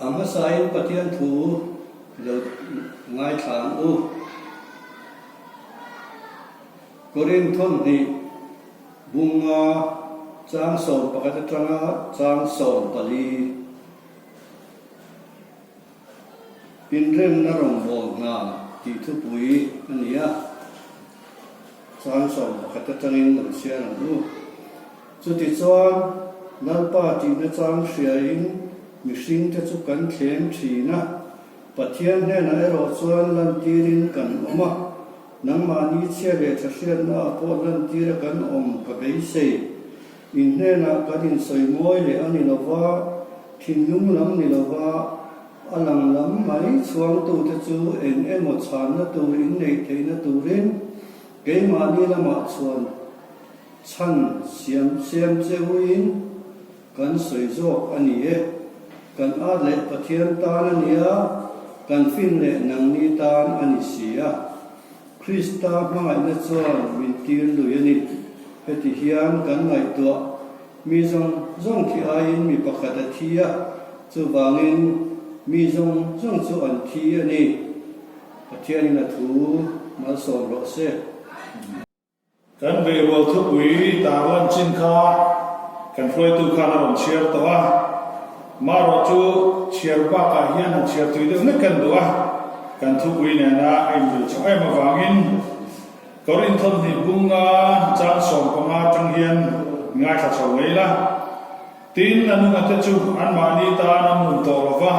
A hmasain Pathian thu lo ngaithla ang u. Korinth thawmhnih bunga chang 11 atanga chang 14. Inremna rawngbâwl hna tih thupui a ni a, chang 11 atangin lo chhiar ang u. Chutichuan, Lalpa tihna chang hriain mihringte chu kan thlem thin a, Pathian hnenah erawh chuan lantirin kan awm a, nangmahni chhia leh tha hriatnaah pawh lantira kan awm ka beisei. In hnenah kan insawi mawi leh a ni lova, thinlung lam ni lova, a lang lam mai chhuangtute chu eng emaw chhanna tur in neih theihna turin keimahni lamah chuan chhan siam siam che uin kan sawi zawk a ni e. Kan at leh Pathian tan a ni a, kan fin leh nangni tan a ni si a. Krista hmangaihna chuan min tir lui a ni. Heti hian kan ngaihtuah, mi zawng zawng thi aiin mi pakhat a thi a, chuvangin mi zawng zawng chu an thi a ni. Pathianin a thu malsawm rawh se. Kan beirual thupui tarlan chin kha kan hruaitu khan a rawn chhiar tawh a, marawh chu chhiar bakah hian han chhiar tui deuh hlek kan duh a, kan thupui nena a inmil chho em avangin Korinth thawmhnih bunga chang 15 atang hian ngaithla chho mai ila. Tin, a nungate chu anmahni tan an nun tawh lo va,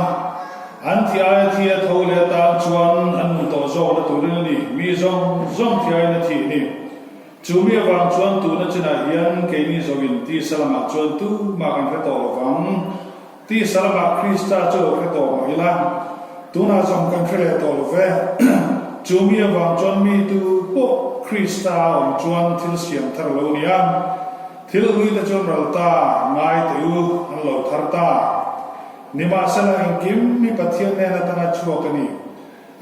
an thi aia thi a tho leh atan chuan an nun tawh zawkna turin a ni, mi zawng zawng thi aiin a thih ni. Chu mi avang chuan tuna chinah hian keini zawngin tisa lamah chuan tumah kan hre tawh lo vang. Tisa lamah Krista chu lo hre tawh mah ila, tunah zawng kan hre leh tawh lo ve. Chu mi avang chuan mi tu pawh Krista a awm chuan thil siam thar a lo ni a. Thil hlui te chuan ral ta, ngai teh u, an lo thar ta. Nimahsela engkim hi Pathian hnen atanga chhuak a ni.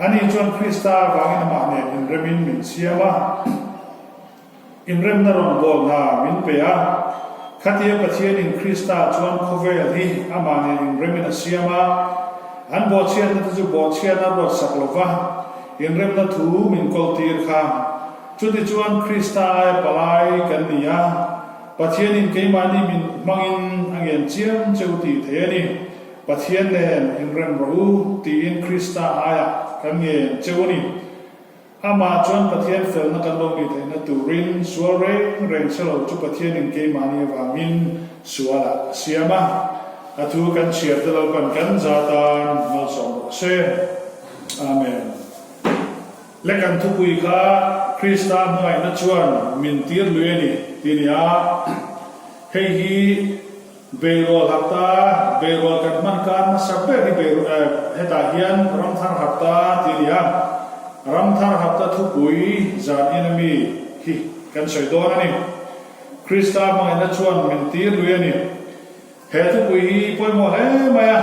Ani chuan Krista avangin amah nen inremin min siam a, inremna rawngbâwl hna min pe a. Khatia Pathianin Krista chuan khawvel hi amah nen inremin a siam a, an bawhchhiatna te chu bawhchhiatna ruatsak lova inremna thu min kawltir kha. Chutichuan Krista aia palai kan ni a, Pathianin keimahni min hmangin a ngen chiam che u tih thei a ni. Pathian nen inrem rawh u tiin Krista aiah kan ngen che u a ni. Amah chuan Pathian felna kan lo nih theihna turin sual reng reng che lo chu Pathianin keimahni avangin sualah a siam a. A thu kan chhiar te lo pan kan za tan malsawm rawh se. Amen. Le kan thupui kha Krista hmangaihna chuan min tir lui a ni tih a ni a. Hei hi beirual hapta, beirual kan hman kar hmasa ber hi hetah hian Ramthar hapta tih a ni a. Ramthar hapta thupui zan in ami hi kan sawi dawn a ni. Krista hmangaihna chuan min tir lui a ni. He thupui hi pawimawh hle mai a,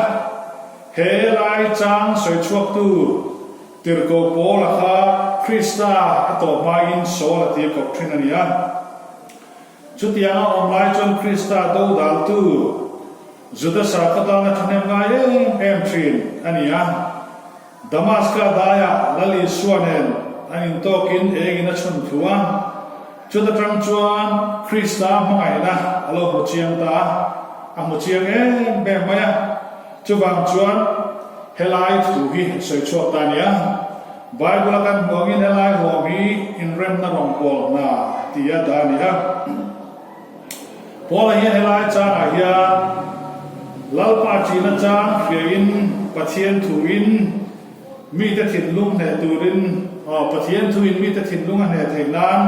he lai chang sawi chhuaktu Tirhkoh Paula kha Krista a tawh hmain Saul a tir kawp thin a ni a. Chutianga awm lai chuan Krista dodaltu Juda sakhaw tana thahnem ngai em em thin a ni a. Damaska daiah Lal Isua nen an intawkin engin a chhun thu a, chuta tang chuan Krista hmangaihna a lo hmu chiang ta a, a hmu chiang em em mai a. Chuvang chuan helai thu hi a sawi chhuak ta a ni a, Bible a kan hmu angin helai huam hi inremna rawngbâwl hna ti a dah a ni a. Paula hian helai changah hian Lalpa ṭihna chang hriain Pathian thuin mite thinlung hneh turin aw Pathian thuin mite thinlung a hneh theih nan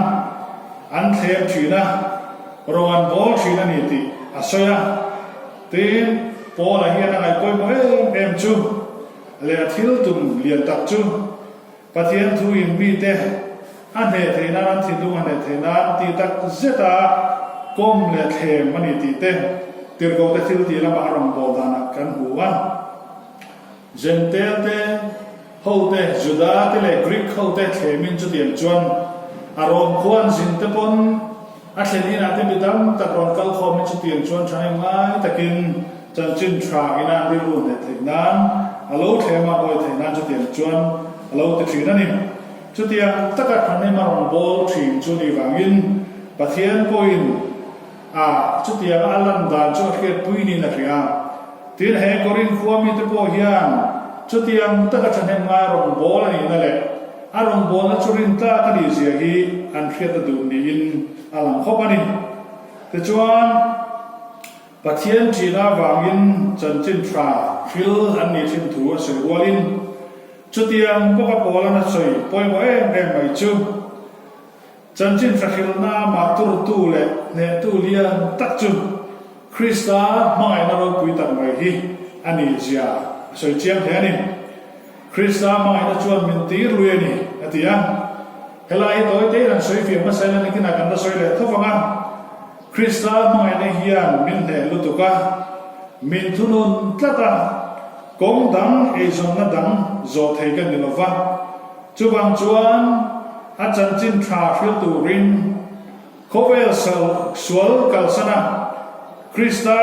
an thlem ṭhin a, ro an bawl ṭhin a ni tih a sawi a. Tin, Paula hian a ngaihpawimawh em em chu leh a thil tum lian tak chu Pathian thuin mite a hneh theih nan, an thinlung a hneh theih nan tih tak zeta kawm leh thlem a ni tih te tirhkohte thil tih lamah a rawn bawl danah kan hmu a. Jentail te hote, Juda te leh Greek hote thlemin chutiang chuan a rawn khuan zin te pawn a thlen inah te mi tam tak rawn kal khawmin chutiang chuan thahnem ngai takin. Chanchin tha ina an rilru hneh theih nan, a lo thlem a awi theih nan chutiang chuan a lo ti thin a ni. Chutiang taka thahnem a rawn bawl thin chu ni vangin Pathian pawhin a chutianga a lan dan chu a hriatpui niin a hria. Tin, he Korinth khua mite pawh hian chutiang taka thahnem ngai rawn bawl a nihna leh a rawn bawlna chu rintlak a nih zia hi an hriatna duh niin a lang khawp a ni. Tichuan. Pathian ṭihna avangin chanchin ṭha hril an nih ṭhin thu a sawi rualin, chutiang bawka Paula'n a sawi pawimawh em em mai chu, chanchin ṭha hrilhna amah turtu leh hnehtu lian tak chu Krista hmangaihna ropui tak mai hi a nih zia a sawi chiang hle a ni. Krista hmangaihna chuan min tir lui a ni, a ti a. Helai hi tawi tein an sawi fiah hmasa ila nikinah kan la sawi leh tho vang a. Krista hmangaihna hian min hneh lutuk a, min thunun tlat a, kawng dang eizawnna dang zawh thei ka ni lo va. Chuvang chuan a chanchin tha hril turin khawvel sual kalsan a, Krista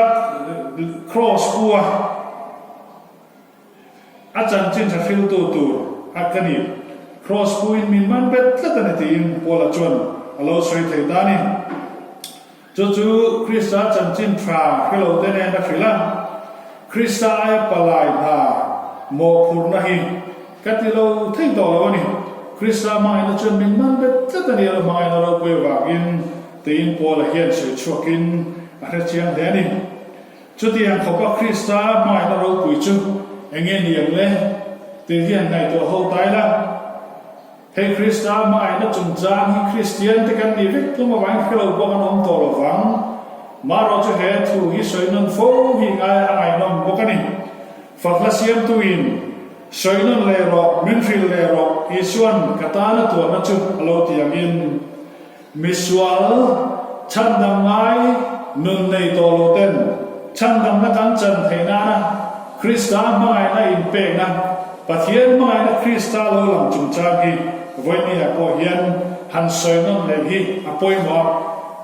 kraws pu a, A chanchin tha hriltu tur a ka ni. Kraws puiin min man bet tlat a ni tiin Paula chuan a lo sawi thei ta a ni. Chu chu Krista chanchin tha hre lo te nen a hrilh a, Krista aia palai hna mawhphurhna hi ka ti lo thei tawh lo a ni. Krista hmangaihna chuan min man bet tlat a ni a lo hmangaihna ropui avangin tiin Paula hian sawi chhuakin a hre chiang hle a ni. Chutiang khawpa Krista hmangaihna ropui chu eng nge ni ang le? Tih hian ngaihtuah ho ta ila. Hei Krista hmangaihna chungchang hi Kristian te kan nih vek tlum avangin hre lo bawk an awm tawh lo vang. Marawh chu he thu hi sawi nawn fo hi ngai a ngaihnawm bawk a ni. Fakhla siamtuin, Sawi nawn leh rawh, min hrilh leh rawh, Isuan ka tana tuahna chu a lo ti angin. Misual, chhandam ngai nun nei tawh lo ten chhandamna kan chan theih nana Krista hmangaihna inpekna, Pathian hmangaihna Krista lo lang chungchang hi vawinia pawh hian han sawi nawn leh hi a pawimawh a,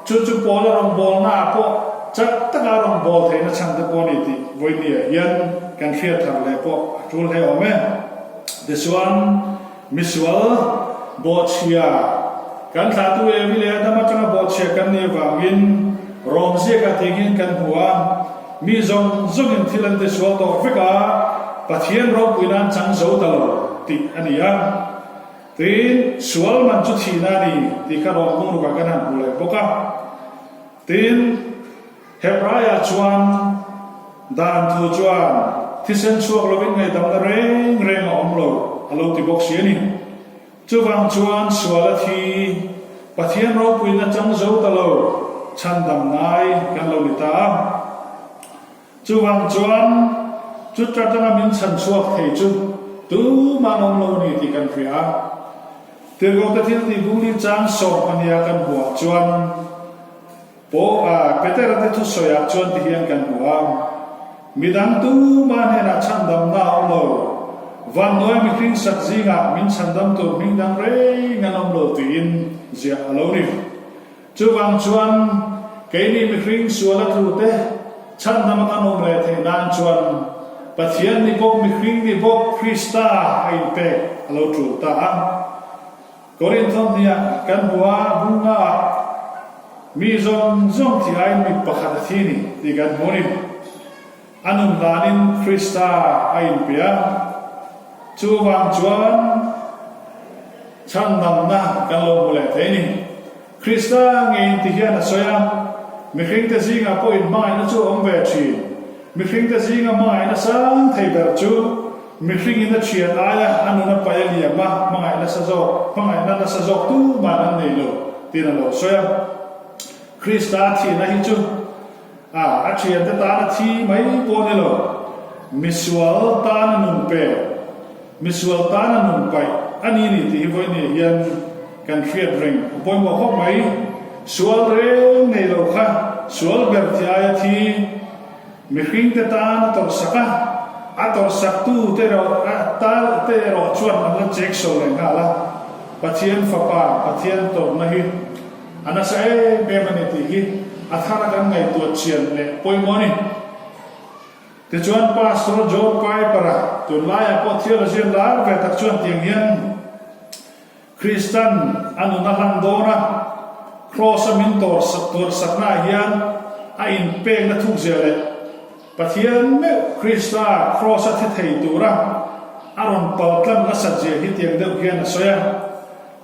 chu chu Paula rawngbawlna ah pawh chak taka a rawngbâwl theihna chhan te pawh a ni tih vawinia hian kan hriat thar leh pawh a tul hle awm e. Tichuan. Misual, bawhchhia, kan thlahtu Evi leh Adam atanga bawhchhia kan nih avangin Rom ziakah tih hian kan hmu a, mi zawng zawngin thil an tisual tawh vek a, Pathian ropui nan chang zo ta lo tih a ni a. Tin, sual man chu thihna a ni tih kha Rom bungrukah kan han hmu leh bawk a. Tin, Hebraiah chuan dan thu chuan thisen chhuak lovin ngaihdamna reng reng a awm lo a lo ti bawk si a ni. Chuvang chuan sual a thi, Pathian ropuina chang zo ta lo, chhandam ngai kan lo ni ta a. Chuvang chuan chu tatanga min chhan chhuak thei chu tumah an awm lo a ni tih kan hria a. Tirhkohte thil tih bungli chang sawm pahniha kan hmuhah chuan, Pawh a, Petera te thusawiah chuan ti hian kan hmu a, Midang tumah hnenah chhandamna a awm lo, vannuai mihring sak zingah min chhandam tur hming dang reng an awm lo tiin ziah a lo ni. Chuvang chuan keini mihring sual a tlu te chhandama kan awm leh theih nan chuan Pathian ni bawk mihring ni bawk Krista a inpek a lo tul ta a. Korinth thawmhniah kan hmu a, bunga ah mi zawng zawng thi aiin mi pakhat a thi ni tih kan hmu a ni. A nun danin Krista a inpe a, chuvang chuan chhandamna kan lo hmu leh thei a ni. Krista ngeiin ti hian a sawi a, Mihringte zingah pawh inhmangaihna chu a awm ve thin. Mihringte zinga hmangaihna sang thei ber chu mihringin a thian aia a nun a pai a liam a, hmangaih nasa zawk, hmangaihna nasa zawk tuman an nei lo, tiin a lo sawi a. Krista thihna hi chu a a thiante tana thi mai pawh ni lo, misual tana nun pe, misual tana nun paih a ni ni tih hi vawiin hian Kan hriat reng a pawimawh khawp mai. Sual reng nei lo kha sual ber thi aia thi mihringte tan a tawrhsak a, a tawrhsaktu te erawh ta te erawh chuan an la chek so leh nghal a. Pathian Fapa, Pathian tawrhna hi a nasa em em a ni tih hi a thara kan ngaihtuah chian leh pawimawh a ni. Tichuan Pastor John Piper-a tunlaiah pawh theologian lar ve tak chuan tiang hian Kristan a nun a hlan dawn a, Kraws-a min tuarsaknaah hian a inpekna thuk zia leh Pathian meuh Krista Kraws-a thi thei tura a rawn paltlang nasat zia hi tiang deuh hian a sawi a.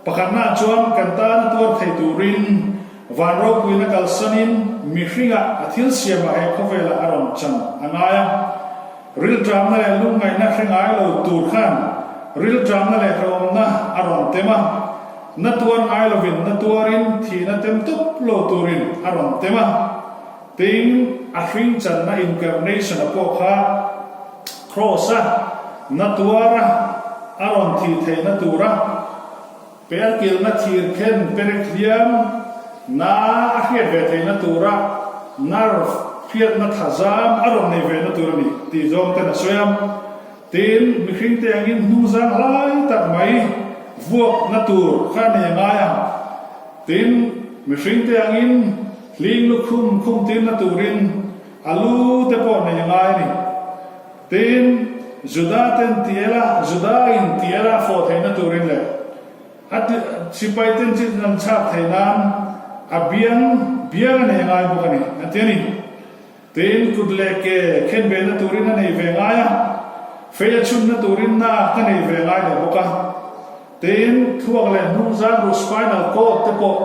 Pakhatnaah chuan kan tana tuar thei turin van ropuina kalsanin mihringah a thil siamah he khawvelah a rawn chan a ngai a. Rilṭamna leh lungngaihna hre ngai lo tur khan rilṭamna leh hrehawmna a rawn tem a. Na tuar ngai lovin na tuarin thihna tem tawp lo turin a rawn tem a. Tin, a hring channa incarnation-a pawh kha Kraws-a na tuara a rawn thih theihna tura perkilna thir khen perek hliam na a hriat ve theihna tura nerve hriatna thazam a rawn nei ve na tur a ni tih zawng ten a sawi a. Tin, mihringte angin hnungzang hlai tak mai vuakna tur kha nei a ngai a. Tin, mihringte angin hling lukhum khum tirna turin a lu te pawh nei a ngai a ni. Tin, Juda ten ti ela, Juda in ti ela fawh theihna turin leh a sipai ten chi an chhak theih nan a biang biang a nei a ngai bawk a ni, a ti a ni. Tin, kut leh ke khen ve na turin a nei ve ngai a, fei a chhunna turin na ka nei ve ngai leh bawk a. Tin, thluak leh hnungzang ruh spinal cord te pawh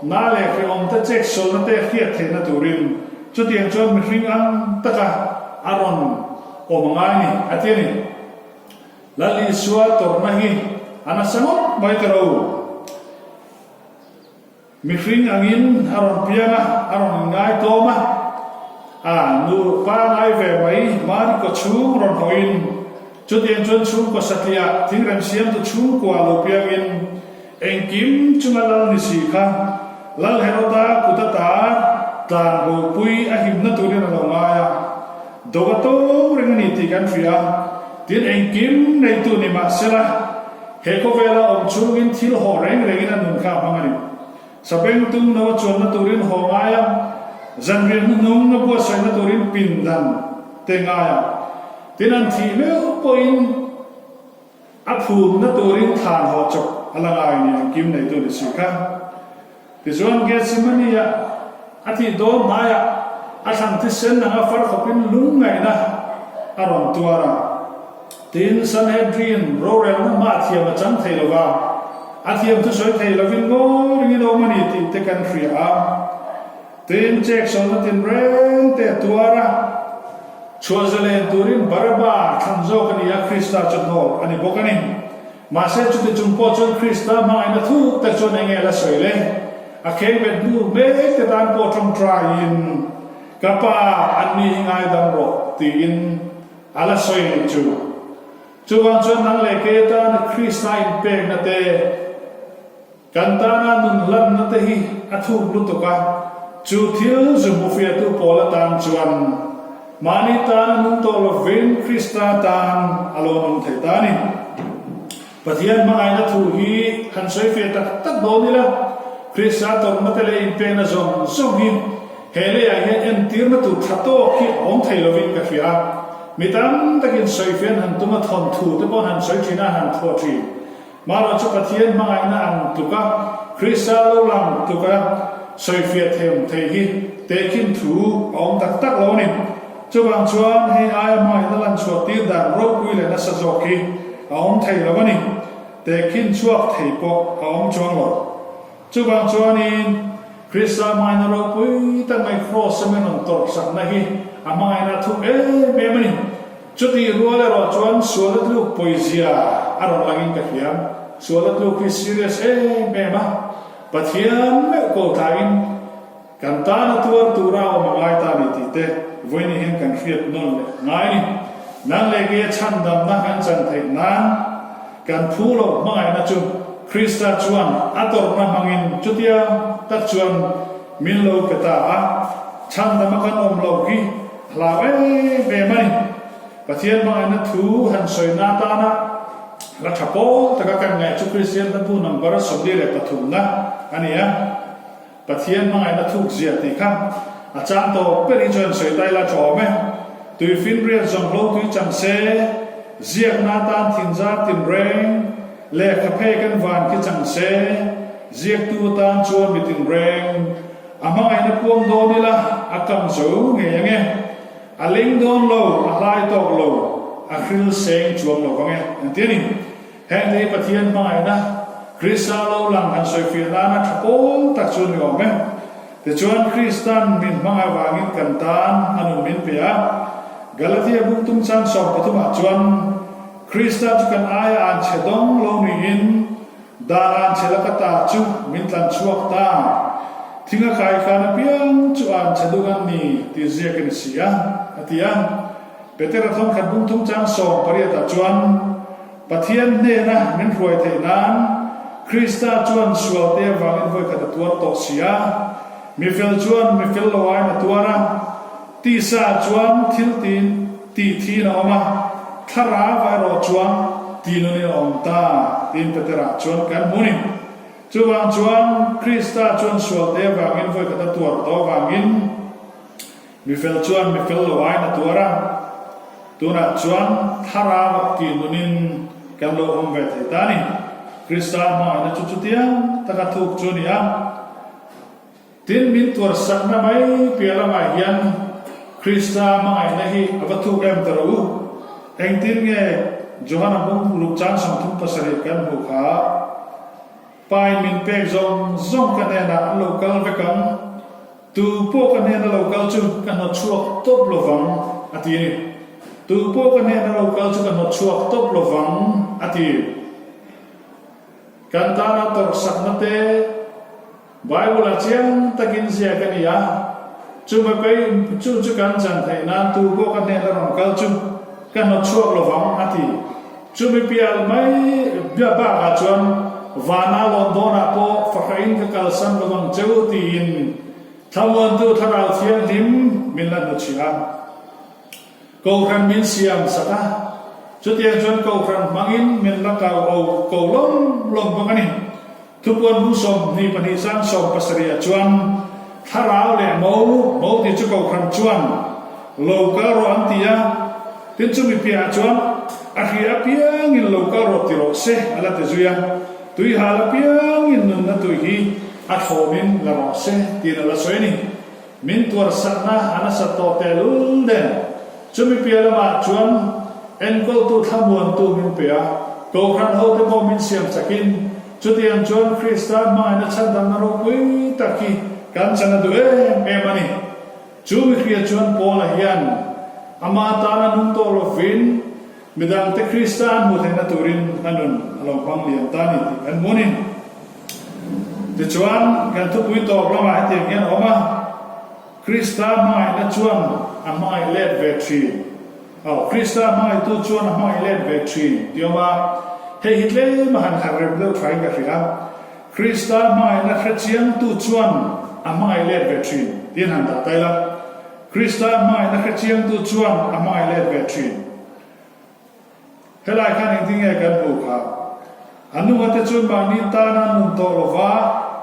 na leh hrehawm te chek sawlna te hriat theihna turin chutiang chuan mihring ang taka a rawn awm a ngai ni, a ti a ni. Lal Isua tawrhna hi a nasa ngawt mai ta lo. Mihring angin a rawn piang a, a rawn inngaitawm a, a nu pangai ve mai Mari kaw chhung rawn hawiin chutiang chuan chhungkaw satliah thingrem siamtu chhungkua lo piangin engkim chunga lal ni si kha Lal Heroda kut ata tlan bopui a himna turin a lo ngai a, do a to reng a ni tih kan hria a, tin engkim neitu ni mahsela, He khawvela awm chhungin thil haw reng rengin a nun kha a hmang a ni. Sabengtung no a chuanna turin haw ngai a, zanriah hnuhnung a buatsaihna turin pindan te ngai a, tin an thih meuh pawhin a phumna turin thlan haw chawp a la ngai ni ang kim neitu ni si kha. Tichuan Gethsemane-ah a thih dawn hnaiah a thlan thisen anga far khawpin lungngaihna a rawn tuar a. Tin, Sanhedrin rorelna hma a thiam a chang thei lo va, a thiam thusawi thei lovin ngawi ringin a awm a ni tih te kan hria a. Tin, cheksawlna tinreng te a tuar a, chhuah zalen turin Baraba thlan zawk a ni a, Krista chu hnawl a ni bawk a ni. Mahse, chuti chung pawh chuan Krista hmangaihna thuk tak chuan enge a la sawi le? A kheng bet hnu mek te tan pawh tawngtaiin, Ka Pa, anni hi ngaidam rawh, tiin a la sawi a nih chu. Chuvang chuan nang leh kei atana Krista inpekna te, kan tana nun hlanna te hi a thuk lutuk a, chu thil zu hmufiahtu pawl atan chuan mahni tana nung tawh lovin Krista tan a lo nung thei ta a ni. Pathian hmangaihna thu hi han sawi fe tak tak dawn ila, Krista tawrhna te leh inpekna zawng zawng hi he leiah hian entirna tur tha tawk hi a awm thei lovin ka hria a. Mi tam takin sawi fe an han tum a, thawnthu te pawh an han sawi thin a, an han thuah thin. Mahrawh chu Pathian hmangaihna ang tluka Krista lo lang tluka sawifiah them thei hi tehkhin thu a awm tak tak lo a ni. Chuvang chuan hei aia hmangaihna lan chhuah tir dan ropui leh nasa zawk hi a awm thei lo a ni. Tehkhin chhuak thei pawh a awm chuang lo. Chuvang chuanin Krista hmangaihna ropui tak mai Kraws a min rawn tawrhsakna hi a hmangaihna a thuk em em a ni. Chutih rual erawh chuan sual a tluk pawizia a rawn langin ka hria. Sual a tluk hi serious em em a, Pathian meuh ko thlain kan tan a tuar tura a awm a ngai ta ni tih te vawiin hian kan hriat nawn leh ngai ni. Nang leh kei a chhandamna kan chan theih nan kan phu loh hmangaihna chu Krista chuan a tawrhna hmangin chutia tak chuan min lo pe ta a, chhandama kan awm loh hi Hlau em em a ni. Pathian hmangaihna thu han sawina atana hla tha pawl taka kan ngaih chu Kristian hla bu number 43 na a ni a. Pathian hmangaihna thuk zia tih kha a chang tawp ber hi chuan sawi ta ila tha awm e. Tuifinriat zawng hlo tui chang se, ziakna atan thinzar tinreng, lehkha phek an van khi chang se, ziaktu atan chuan mi tinreng. A hmangaihna puang dawn ila a kam zo ngei ang e. A leng dawn lo, a hlai tawk lo, a hril seng chuang lo vang e, an ti a ni. Heng lei Pathian hmangaihna, Krista lo lang han sawifiah nana tha pawl tak chu ni awm e. Tichuan, Kristan min hmang avangin kan tan a nun min pe a. Galatia buk tum chang 13 ah chuan, Krista chu kan aia an chhe dawng lo niin, dan an chhe laka ta chu min tlan chhuak ta. Thinga kai kan apiang chu an chhe duk an ni tih ziak in a si a, a ti a. Petera thawnkhat bung thum chang 18 ah chuan, Pathian hnena min hruai theih nan Krista chuan sualte avangin vawikhat a tuar tawh si a, mi fel chuan mi fel lo aiin a tuar a, tisa chuan thil tin tih thin a awm a, thlarau erawh chuan tih nunin a awm ta, tiin Petera chuan kan hmu ni. Chuvang chuan Krista chuan sualte avangin vawikhat a tuar tawh avangin, Mi fel chuan mi fel lo aiin a tuar a, tunah chuan thlarau tih nunin kan lo awm ve thei ta a ni. Krista hmangaihna chu chutiang taka thuk chu a ni a. Tin, min tuarsakna mai piah lamah hian Krista hmangaihna hi a va thuk em ta rawh u. Engtin nge Johana bung ruk chang 37 kan hmuh kha? Pain min pek zawng zawng ka hnenah an lo kal vek ang. Tu pawh ka hnena lo kal chu ka hnawt chhuak tawp lo vang, a ti. Tu pawh ka hnena lo kal chu ka hnawt chhuak tawp lo vang, a ti. Kan tana tawrhsakna te Bible-ah chiang takin ziak a ni a, chumi pei chu chu kan chan theih nan tu pawh ka hnena rawn kal chu ka hnawt chhuak lo vang, a ti. Chumi pial mai bakah chuan vana lawn dawnah pawh fahrain ka kalsan lo ang cheu tiin Thlamuantu Thlarau Thianghlim min la hnuchhia a. Kohhran min siam sak a, chutiang chuan Kohhran hmangin min la kau o ko lawm lawm bawk a ni. Thupuan bung 22 chang 17 ah chuan Thlarau leh Mo, Mo tih chu Kohhran chuan lo kal rawh an ti a, tin chumi piahah chuan a hria apiangin lo kal rawh ti rawh se a la ti zui a, tuihal apiangin nunna tui hi a thlawmin la rawh se tiin a la sawi a ni. Min tuarsakna a nasat tawh tehlul nen chumi piah lamah chuan enkawltu thlamuantu min pe a, Kohhran hote pawh min siam chakin chutiang chuan Krista hmangaihna chhandamna ropui tak hi kan chan a duh em em a ni. Chu mihria chuan Paula hian ama tana nung tawh lovin midangte Krista an hmuh theihna turin a nun a lo hmang lian ta a ni tih kan hmu a ni. Tichuan, kan thupui tawp lamah hetiang hian a awm a, Krista hmangaihna chuan a hmangaih let ve thin. Aw, Krista hmangaihtu chuan a hmangaih let ve thin tih a awm a, hei hi tlem a han harh rem deuh thain ka hria. Krista hmangaihna hrechiangtu chuan a hmangaih let ve thin tiin han dah ta ila, Krista hmangaihna hrechiangtu chuan a hmangaih let ve thin. Helai khan engtin nge kan hmuh kha? A nungate chuan mahni tan an nun tawh lo va,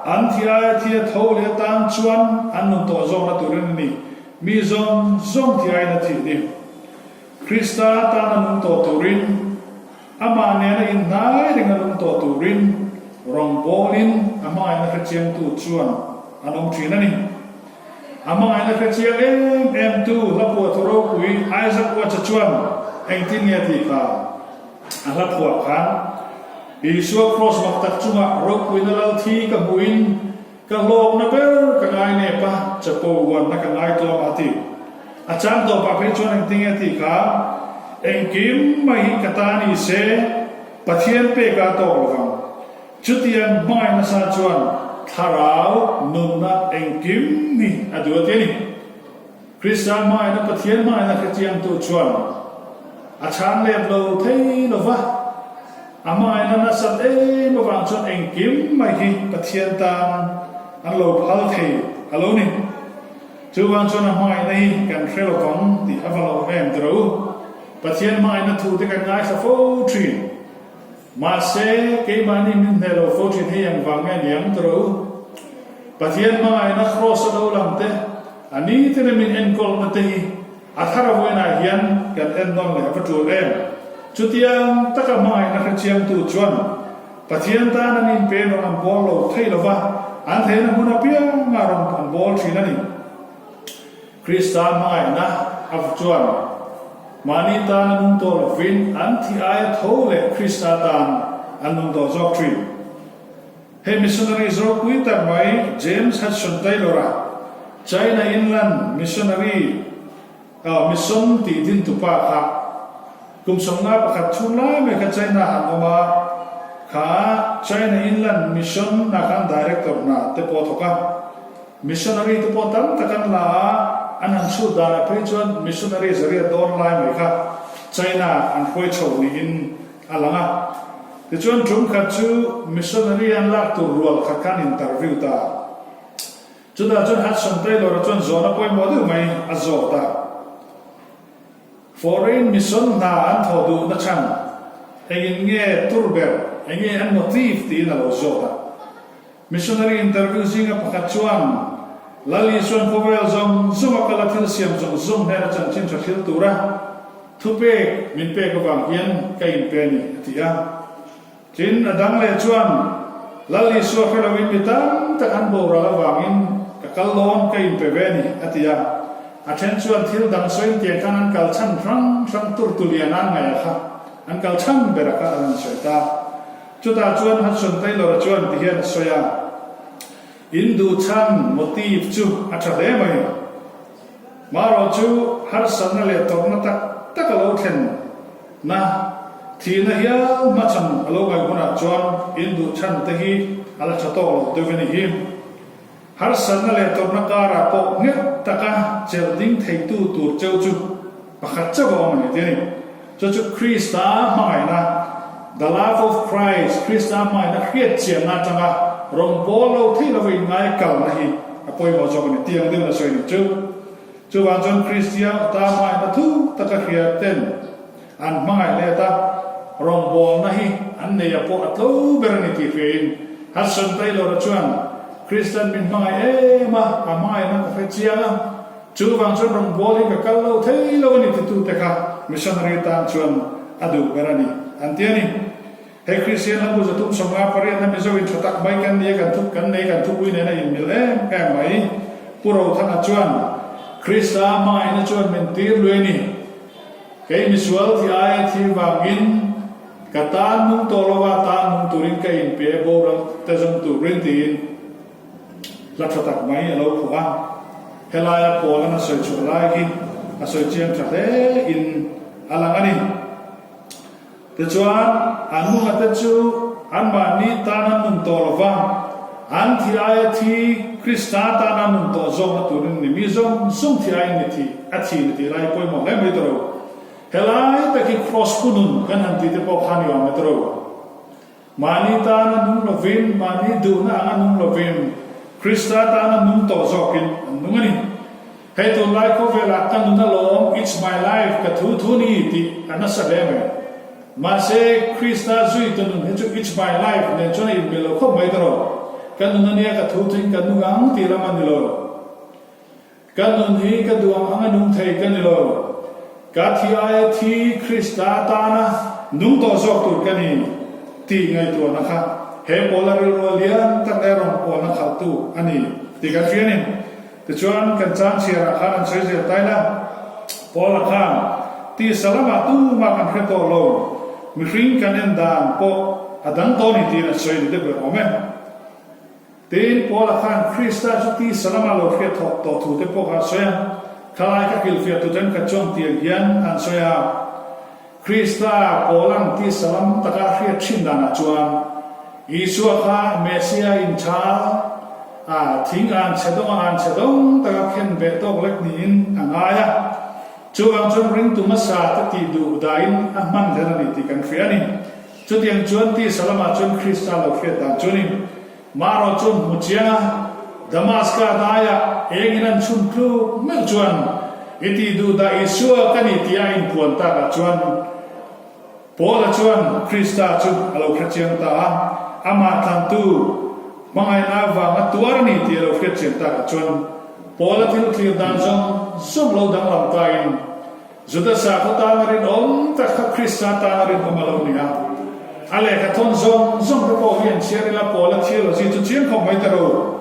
an thi aia thi a tho leh atan chuan an nun tawh zawkna turin a ni. Mi zawng zawng thi aiin a thih ni. Krista tan a nung tawh turin, amah nena inhnai reng a nung tawh turin rawngbawlin a hmangaihna hrechiangtu chuan an awm thin a ni. A hmangaihna hrechiang em em tu hlaphuah thu ropui Isaac Watts-a chuan engtin nge a tih kha? A hlaphuah khan, Isua kraws mak tak chungah ropuina lal thi ka hmuhin ka hlawkna ber ka ngai nep a, chapo uanna ka ngai tlawm a ti. A chang tawpah phei chuan engtin nge a tih kha? Engkim mai hi ka ta ni se, Pathian peka a tawk lovang. Chutiang hmangaih nasa chuan thlarau nunna engkim hi a duh a ti a ni. Krista hmangaihna Pathian hmangaihna hrechiangtu chuan a chhan let lo thei lo va, a hmangaihna nasat em avang chuan engkim mai hi Pathian tan an lo phal thei a lo ni. Chuvang chuan a hmangaihna hi kan hre lo vang tih a va lo em ti rawh u. Pathian hmangaihna thu te kan ngaithla fo thin. Mahse, keimahni min hneh lo fo thin hei ang vang nge niang ti rawh u. Pathian hmangaihna kraws a lo lang te, a ni tena min enkawlna te hi. A thar vawiinah hian kan en nawn leh va tul em? Chutiang taka hmangaihna hrechiangtu chuan Pathian tan an inpe rawn an bawl lo thei lo va, an theihna hmun apianga rawn an bawl thin a ni. Krista hmangaihna av chuan mahni tan a nung tawh lovin an thi aia tho leh Krista tan an nung tawh zawk thin. Hei missionary ropui tak mai James Hudson Taylor-a China Inland Missionary Mission tih dintupa kha kum 51 chhung lai mai kha China han awm a, kha China Inland Mission ah khan Director hna te pawh a thawk a. Missionary te pawh tam tak an la a, an han chhut danah phei chuan missionary zariat dawn lai mai kha China an hruai chho niin a lang a. Tichuan tum khat chu missionary an lak tur rual khat khan interview ta. Chutah chuan Hudson Taylor-a chuan zawhna pawimawh deuh mai a zawt a. Foreign mission hna an thawh duhna chhan engin nge tur ber, enge an motive tiin a lo zawt a. Missionary interview zinga pakhat chuan Lal Isuan khawvel zawng zawng a kal a thil siam zawng zawng hnena chanchin tha thil tura thupek min pek avang hian ka inpe a ni a ti a. Tin, a dang leh chuan Lal Isua hre loin mi tam tak an boral avangin ka kal dawn ka inpe ve a ni a ti a. A then chuan thil dang sawiin tiang khan an kal chhan hrang hrang tur tulian an ngaih a kha an kal chhan ber a kha an han sawi ta. Chutah chuan Hudson Taylor-a chuan ti hian a sawi a, In duh chhan, motive, chu a tha hle mai. Marawh chu harsatna leh tawrhna tak tak a lo thlen na, thihna hial hmachhan a lo ngaih hunah chuan in duh chhan te hi a la tha tawk lo deuh a ni hi. Harsatna leh tawrhna karah pawh nghet taka chelh ding theitu tur cheu chu pakhat chauh a awm a ni ti a ni. Chu chu Krista hmangaihna, the love of Christ, Krista hmangaihna hriatchianna atanga rawn bawl lo thei lova inngai kalna hi a pawimawh zawk a ni tih ang deuhin a sawi a ni. Chu chuvang chuan Kristian ata hmangaihna thu taka hria ten an hmangaih let a, rawngbawlna hi an nei a pawh a tlo ber a ni tih hriain Hudson Taylor-a chuan Kristian min hmangaih em a, a hmangaihna ka hre chiang a, Chuvang chuan rawngbâwl hi ka kal lo thei lo a ni titute kha missionary tan chuan a duh ber a ni, an ti a ni. Hei Kristian lambu 358 na Mizo in tha tak mai kan ni a, kan thup kan nei, kan thupui nen a inmil em em mai. Pu Rothanga chuan, Krista hmangaihna chuan min tir lui a ni. Kei misual thi aia thi vangin ka tan nung tawh lova tan nung turin ka inpe boral te zawng turin tiin. Hla tha tak mai a lo phuah a, helaia Paul-an a sawi chhuah lai hi a sawi chiang tha hle in a lang a ni. Tichuan, an nunga te chu anmahni tan an nun tawh lo va, an thi aia thi Krista tan an nun tawh zawkna turin ni mi zawng zawng thi aiin ni thi a thi ni tih lai hi pawimawh hle mai tawh lo. Helai tak hi Kraws pu nun kan han tih te pawh kha ni awm e tawh lo. Mahni tana nung lovin, mahni duhna anga nung lovin, Krista tana nung tawh zawkin an nung a ni. Hei tunlai khawvelah ka nun alawm, it's my life, ka thu thu ni tih a nasa hle mai. Mahse, Krista zuitu nun hi chu it's my life nen chuan a inmil lo khawp mai tawh. Ka nun ania ka thu thuin ka nung ang tih lam a ni lo. Ka nun hi ka duh ang anga nung thei ka ni lo. Ka thi aia thi Krista tana nung tawh zawk tur ka ni tih ngaihtuahna kha he Paula rilrua lian tak leh rawn pawlna khalhtu a ni tih kan hria a ni. Tichuan, kan chang chhiarah khan an sawi zel tai la, Paula khan tisa lamah tumah kan hre tawh lo, mihring kan en dan pawh a dang tawh a ni tiin a sawi ni deuh ber awm e. Tin, Paula khan Krista chu tisa lama lo hriat thawk tawh thu te pawh kha a sawi a. Thalai ka kilhfiah tu thenkhat chuan tiang hian an sawi a, Krista Paula'n tisa lam taka a hriat thin danah chuan Isua kha Messia inchhal a, thing an chhe dawng a, an chhe dawng taka khen ve tawk lek niin a ngai a. Chuvang chuan ringtu hmasa te tih duh dahin a hman hlen a ni tih kan hria a ni. Chutiang chuan tisa lamah chuan Krista lo hriat dan chu ni. Marawh chuan hmu chiang a, Damaska daiah engin an chhun tluk meuh chuan i tih duh dah Isua ka ni tih a inpuan takah chuan Paula chuan Krista chu a lo hre chiang ta a, amah tlantu hmangaihna avanga tuar a ni tih a lo hriat chian takah chuan Paula thil thlir dan zawng. zawng lo danglam tain Juda sakhaw tana rinawm tak kha Krista tana rinawm a lo ni a. A lehkha thawn zawng zawng te pawh hi an chhiar ila Paula theology chu chiang khawp mai ta ro.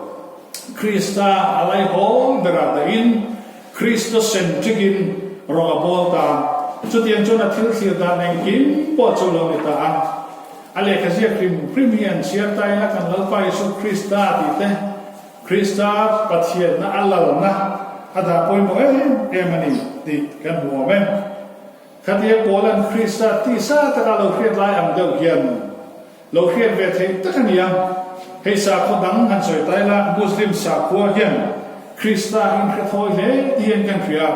Krista a laihawm berah dahin Christocentric in rawng a bawl ta. Chutiang chuan a thil thlir dan engkim pawh chu lo ni ta a. A lehkha ziak hrim hrim hi an chhiar ta ila kan Lalpa Isu Krista tih te, Krista Pathianna a lalna a dah pawimawh em em a ni tih kan hmu awm e. Khatia Paula'n Krista tisa taka lo hriat lai ang deuh hian lo hriat ve theih tak a ni a. Hei sakhaw dang han sawi ta ila, Muslim sakhua hian Krista hi in hre thawi hle tih hian kan hria.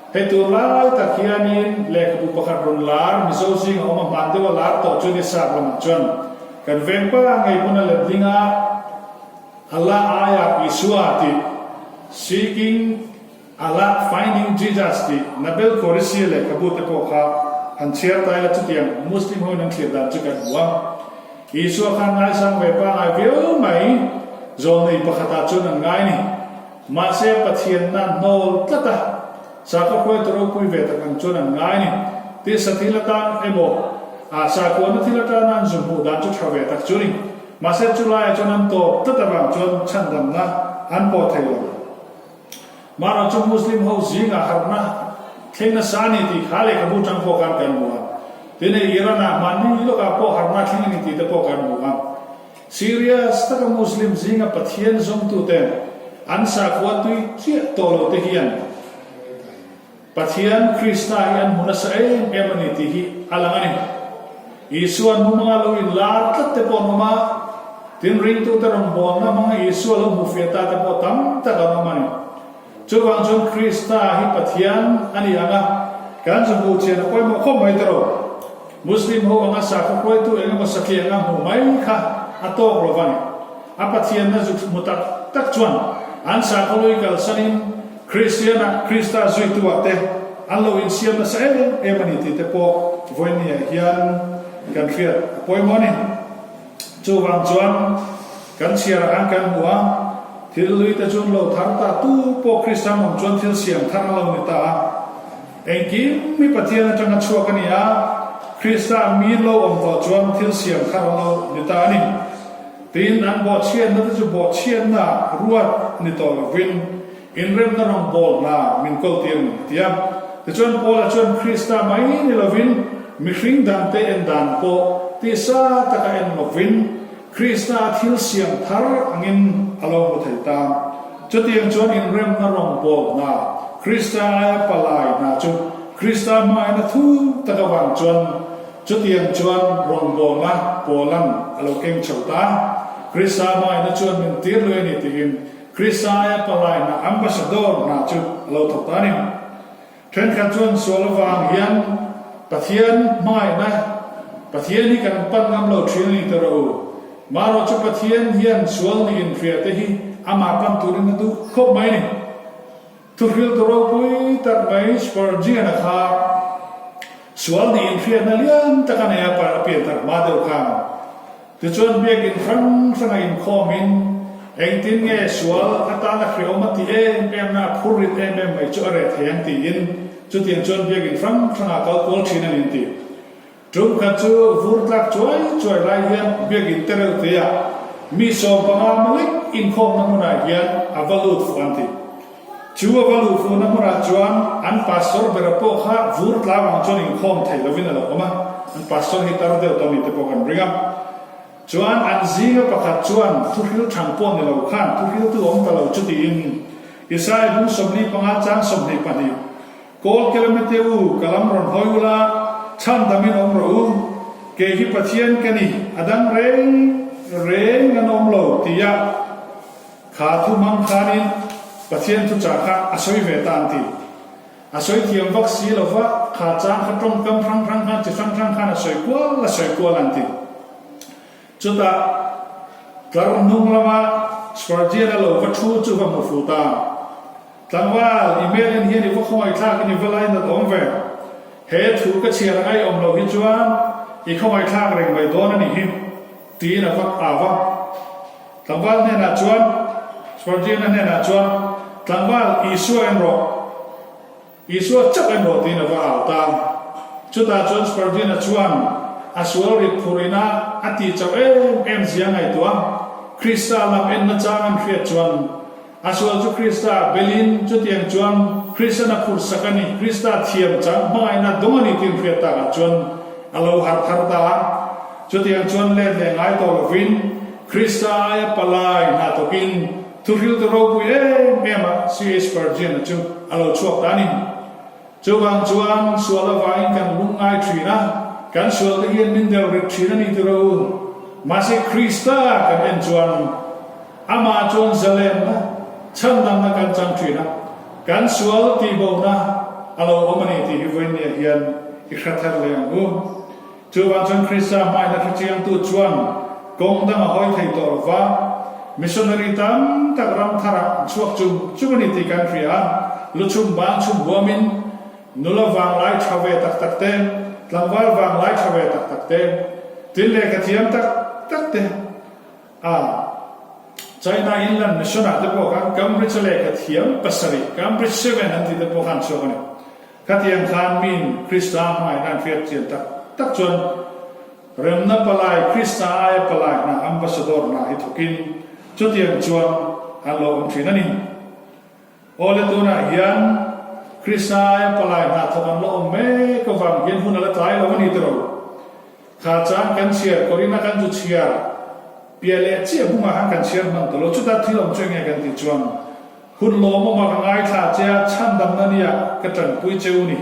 Hei tur lai tak hianin lehkhabu pakhat rawn lar Mizo zinga awm a hman deuha lar tawh chu ni sap lamah chuan kan veng pa ngei hmun a let ding a, Allah aia Isua tih Seeking Allah Finding Jesus tih Nabeel Qureshi lehkhabu te pawh kha han chhiar ta ila chutiang Muslim hoin an thlir dan chu kan hmu a. Isua khan ngaisang ve pangai viau mai zawlnei pakhatah chuan an ngai ni. Mahse Pathianna hnawl tlat a, sakhaw hruaitu ropui ve tak ang chuan an ngai ni. Tisa thil atan emaw, sakhuana thil atana an zu hmuh dan chu tha ve tak chu ni. Mahse chulaiah chuan an tawp tlat avang chuan chhandamna an pawh thei lo. Mahrawh chu Muslim ho zingah harhna thleng nasa a ni tih kha lehkhabu tang pawh khan kan hmu a. Tin hei Iran-ah mahni lawkah pawh harhna thleng a ni tih te pawh kan hmu a. Serious taka Muslim zinga Pathian zawngtute an sakhua tui chiah tawh lo te hian Pathian Krista hi an hmu nasa em em a ni tih hi a lang a ni. Isua an hmu hmanga lo inlar tlat te pawh an awm a, tin ringtute rawngbawlna hmanga Isua lo hmu fiah ta te pawh tam tak an awm a ni. Chuvang chuan Krista hi Pathian a ni ang a, kan zu hmuh chian a pawimawh khawp mai tawh. Muslim ho anga sakhaw hruaitu eng emaw satliah anga hmuh mai kha a tawk lo va ni. A Pathianna zu hmu tak tak chuan an sakhaw lui kalsanin Kristiana Krista zuituah te an lo insiam nasa em em a ni tih te pawh vawinia hian kan hriat a pawimawh a ni. Chuvang chuan kan chhiarah khan kan hmu a, thil lui te chu an lo thar ta, tu pawh Krista awm chuan thil siam thar a lo ni ta a. Engkim hi Pathian atanga chhuak a ni a, Krista mi lo awm tawh chuan thil siam thar a lo ni ta a ni. Tin, an bawhchhiatna te chu bawhchhiatna ruat ni tawh lovin inremna rawngbâwl hna min kawltir a ni, a ti a. Tichuan, Paula chuan Krista mai ni lovin mihring dangte en dan pawh tisa taka en lovin Krista thil siam thar angin a lo hmu thei ta. Chutiang chuan inremna rawngbâwl hna, Krista aia palai hna chu Krista hmaina thu tak avang chuan Chutiang chuan rawngbawlna Paula'n a lo keng chho ta. Krista hmaina chuan min tir lui a ni tiin Krista aia palaina ambassador hna chu a lo thawk ta a ni. Thenkhat chuan sual avang hian Pathian hmangaihna Pathian hi kan pan ngam lo thin a ni ta rawh u. Marawh chu Pathian hian sual nih inhria te hi amah pan turin a duh khawp mai a ni. Thuhriltu ropui tak mai Spurgeon-a kha sual nih inhriatna lian tak a nei a, a pian thar hma deuh khan. Tichuan biakin hrang hranga inkhawmin engtin nge sual atana hreawm a tih em em na a phur rit em em mai chu a reh thei ang tiin chutiang chuan biakin hrang hranga kal kual thin a ni an ti. Tum khat chu vur tlak chuai chuai lai hian biakin te reuh te ah mi 15 malik inkhawmna hmunah hian a va lut fuh an ti. Chu a va luh fuhna hmunah chuan an pastor bera pawh kha vur tlang ang chuan inkhawm thei lovin a lo awm a, an pastor hi tar deuh tawh ni te pawh kan ring a. Chuan an zinga pakhat chuan thuhril thang pawh ni lo khan thuhriltu awm ta lo chu tiin Isaiah bung 45 chang 22, Kawl kilometre u, ka lam rawn hawi ula, chhan damin awm rawh u. Kei hi Pathian ka ni, a dang reng reng an awm lo, tia kha thu hmang khanin Pathian thuchah kha a sawi ve ta an ti. A sawi thiam vak si lo va, kha chang kha tawngkam hrang hrang khan chi hrang hrang khan a sawi kual a sawi kual an ti. Chutah tlar hnung lama Spurgeon-a lo va thu chu va hmu fu ta. Tlangval, i hmel en hian i va khawngaihthlak in i va lainat awm ve. He thu ka chhiar a ngaihawm loh hi chuan i khawngaihthlak reng mai dawn a nih hi, tiin a va au va. Tlangval hnenah chuan, Spurgeon-a hnenah chuan, Tlangval, Isua en rawh. Isua chauh emaw tiin a va au ta. Chutah chuan Spurgeon-a chuan a sual rit phurina a tih chauh em em zia ngaihtuah Krista lam enna chang an hriat chuan a sual chu Krista belin chutiang chuan Kristan a phurhsak a ni, Krista thiam chang hmangaihna dawng a ni tih an hriat takah chuan a lo harh thar ta a. Chutiang chuan let leh ngai tawh lovin Krista aia palai hna thawkin Thuhriltu ropui em em a CH Spurgeon-a chu a lo chhuak ta a ni. Chuvang chuan sual avangin kan lungngai thin a, kan sualte hian min del rit thin a ni ti ro. Mahse Krista kan en chuan amah chuan zalenna, chhandamna kan chang thin a, kan sual tihbona a lo awm a ni tih hi vawiinniah hian i hre thar leh ang u. Chuvang chuan Krista hmaina hrechiangtu chuan kawng dang a hawi thei tawh lo va, missionary tam tak ram tharah an chhuak chung chung a ni tih kan hria a, luchhum bang chhum huamin nula vanglai tha ve tak tak te, tlangval vanglai tha ve tak tak te, tin lehkha thiam tak tak te a China Inland Mission ah te pawh khan Cambridge a lehkha thiam pasarih, Cambridge Seven an tih te pawh khan an chhuak a ni. Khatiang khan min Krista hmangaihna an hriat chian tak tak chuan Remna Palai Krista aia palai hna Ambassador hna hi thawkin chutiang chuan an lo awm thin a ni. Awle tunah hian Krista aia palai hna thawk an la awm mek avang hian hun a la tlai lo a ni tiro. Kha chang kan chhiar Korina kan chu chhiar piah leh chiah bungah khan kan chhiar hman ta lo. Chutah thil awm chu enge kan tih chuan Hun lawmawma ka ngaithla che a, chhandamna nia ka tanpui che u ni,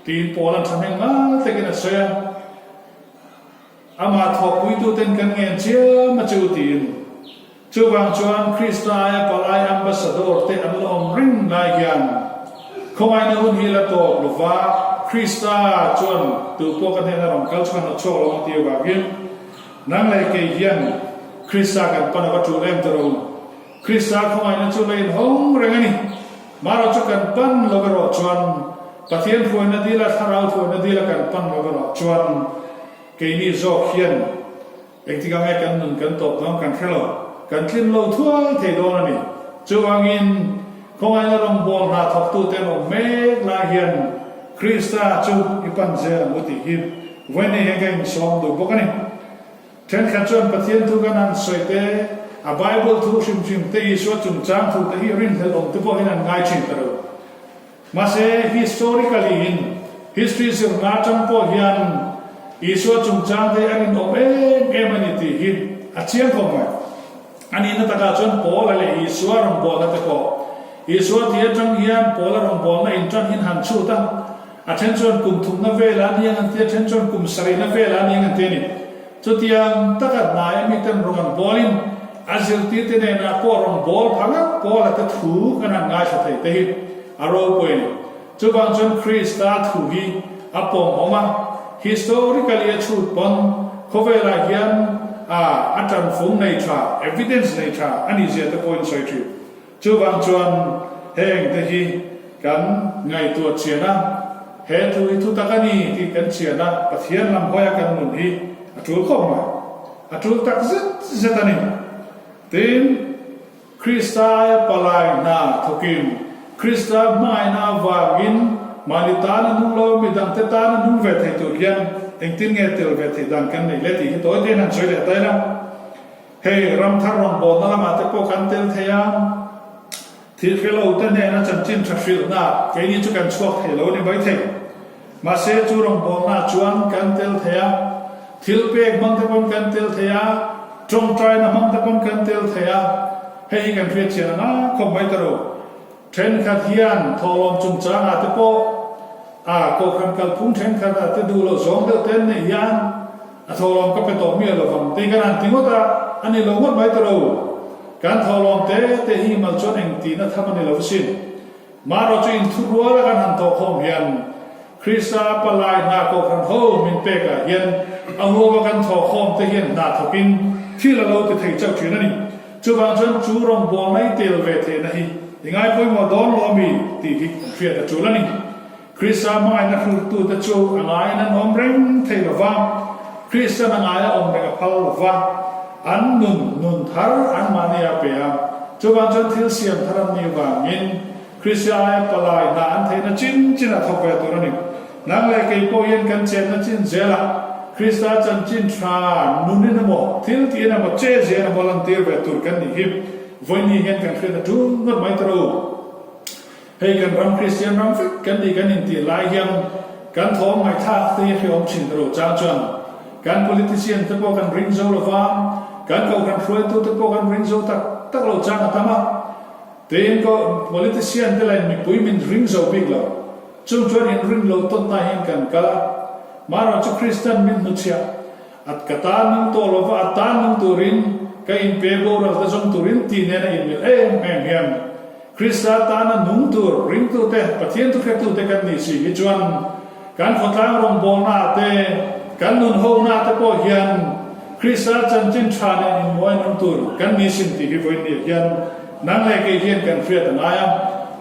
tiin Paul an thahnem ngal takin a sawi a. Amah thawhpuituten kan ngen chiam a che u tiin. Chuvang chuan Krista aia palai ambassador te an la awm reng lai hian khawngaihna hun hi la tawp lo va, Krista chuan tu pawh ka hnena rawn kal chuan a chhuak lo ang tih avangin nang leh kei hian Krista kan pan a va tul em ta ro. Krista khawngaihna chu la inhawng reng a ni. Marawh chu kan pan lo erawh chuan, Pathian hruaina dila, Thlarau hruaina dila kan pan lo erawh chuan keini zawk hian engtikah nge kan nun kan tawp dawn kan hre lo, kan tlin lo thuai thei dawn a ni. Chuvangin, khawngaihna rawngbâwl hna thawktute an awm mek lai hian Krista chu i pan zel ang u tih hi vawiin hian ka insawm duh bawk a ni. Thenkhat chuan Pathian thu kan han sawi te, a Bible thu hrim hrim te, Isua chungchang thu te hi rinhlelh awm te pawhin an ngai thin ta lo. Mahse, historically in history zirna atang pawh hian Isua chungchang te hi a rinawm em em a ni tih hi a chiang khawp mai. A nihna takah chuan Paula leh Isua rawngbawlna te pawh Isua tih atang hian Paula rawngbawlna intan hin han chhut a, A then chuan kum thumna velah a ni ang an ti, a then chuan kum sarihna velah a ni ang an ti a ni. Chutiang taka hnaia miten rawng an bawlin a zirtirte nenah pawh rawng bawl pha ngat Paula te thu kan han ngaithla thei te hi a ropui a ni. Chuvang chuan Krista thu hi a pawmawm a, historically a chhut pawn khawvelah hian a a tanfung nei tha, evidence nei tha a nih zia te pawhin sawi thin. Chuvang chuan heng te hi kan ngaihtuah chian a, he thu hi thutak a ni tih kan chian a, Pathian lam hawia kan nun hi a tul khawp mai. A tul tak zet zet a ni. Tin, Krista aia palai hna thawkin, Krista hmangaihna avangin mahni tana nung lo, midangte tana nung ve thei tur hian engtin nge tel ve theih dan kan neih le tih hi tawi tein han sawi leh ta ila. Hei ramthar rawngbawlna lamah te pawh kan tel thei a, thil hre lo te hnena chanchin tha hrilhna keini chu kan chhuak thei lo a ni maithei. Mahse chu rawngbawlnaah chuan kan tel thei a, thil pek hmang te pawn kan tel thei a, tawngtaina hmang te pawn kan tel thei a, hei hi kan hriatchian a ngai khawp mai ta ro. Thenkhat hian thawhlawm chungchangah te pawh a kohhran kalphung thenkhatah te duh loh zawng deuh te an neih hian a thawhlawm ka pe tawh miah lovang tih kan han ti ngawt a, a ni lo ngawt mai ta lo. Kan thawhlawm te te hi mal chuan eng tihna tham a ni lo asin. Marawh chu inthuruala kan han thawhkhawm hian Krista palai hna kohhran ho min pekah hian a huama kan thawhkhawm te hian hna thawkin thil a lo ti thei chauh thin a ni. Chuvang chuan chu rawngbâwl mai tel ve theihna hi i ngai pawimawh dawn lo ami tih hi kan hriat a tul a ni. Krista hmangaihna hrulhtute chu a ngaiin an awm reng thei lo va, Kristan a ngaia awm reng a phal lo va, an nun nun thar anmahni a pe a. Chuvang chuan thil siam thar an nih vangin. Krista aia palai hna an theihna chin chin a thawk ve tur a ni. Nang leh kei pawh hian kan chenna chin zelah Krista chanchin tha nunin emaw, thil tiin emaw, che zian emaw lantir ve tur kan nih hi vawiin hian kan hriat a tul ngawt mai ta ro. Hei kan ram Kristian ram vek kan nih kan intih lai hian kan thawm ngaihthlak te hi hriawm thin ta ro chang chuan kan politician te pawh kan ring zo lova, kan kohhran hruaitu te pawh kan ring zo tak tak lo chang a tam a. Tiin ko politician te lain mipui min ring zo bik lo. Chung chuan in rin lo tawnna hian kan kal a. Marawh chu Kristan min hnuchhiah at ka tan nung tawh lova a tan nung turin ka in pe boral te zawng turin tih nen a inmil em em hian Krista tana nung tur ringtute Pathian thuhretute kan nih si hi chuan kan khawtlang rawngbawlna te kan nun hona te pawh hian Krista chanchin tha nen inmuai nung tur kan ni sin tih hi vawiin nih hian nang leh kei hian kan hriat a ngai a.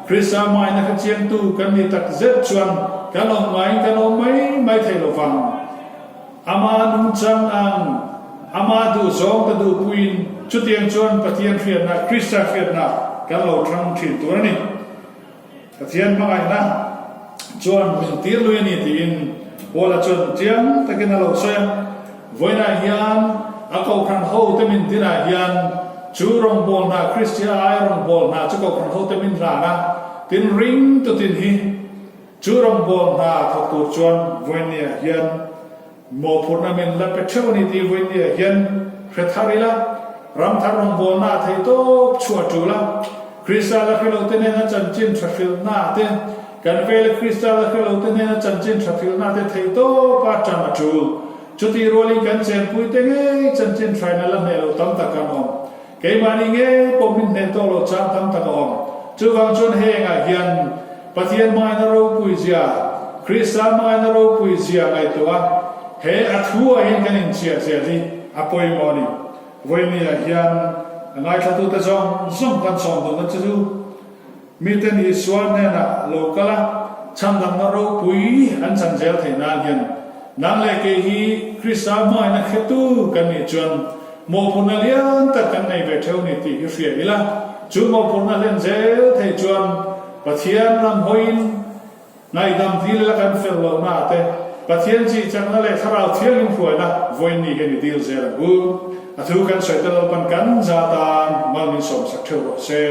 Krista hmaina kha chiangtu kan nih tak zet chuan kan awm ngaiin kan awm mai mai thei lo vang. Ama nungchang ang, ama duhzawng ka duhpuiin chutiang chuan Pathian hriatna, Krista hriatna kan lo thang thin tur a ni. Pathian hmangaihna chuan min tir lui a ni tiin Paula chuan chiang takin a lo sawi a. Vawiinah hian a kohhran hote min dinah hian chu rawngbâwl hna, Kristia ai rawngbâwl hna chu kohhran hote min hlan a, tin ring tutin hi chu rawngbâwl hna thawk tur chuan vawiinniah hian Mawhphurhna min la pe theuh a ni tih vawinia hian hre thar ila, ram thar rawngbawlna a thei tawp chhuah a tul a. Krista la hre lote nena chanchin tha hrilhna te, kan vela Krista la hre lote nena chanchin tha hrilhna te thei tawpa tan a tul. Chutih rualin kan chenpuite ngei chanchin thaina la hneh lo tam tak an awm. Keimahni ngei pawh min hneh tawh lo chang tam tak a awm. Chuvang chuan hengah hian Pathian hmangaihna ropui zia, Krista hmangaihna ropui zia ngaihtuah a, he a thu ah hian kan inchhiah zel hi a pawimawh a ni. Vawinia hian a ngaithlatute zawng zawng kan sawm duhna che chu miten Isua hnenah lo kal a, chhandamna ropui an chan zel theih nan hian nang leh kei hi Krista hmangaihna hretu kan nih chuan Mawhphurhna lian tak kan nei ve theuh ni tih hi hria ila, chu mawhphurhna hlen zel thei chuan Pathian lam hawiin ngaihdam dil ila kan fel lohna te, Pathian chi chakna leh Thlarau Thianghlim hruaina vawiin ni hian i dil zel ang u. A thu kan sawi tel lo pawn kan za tan mal min sawmsak theuh rawh se.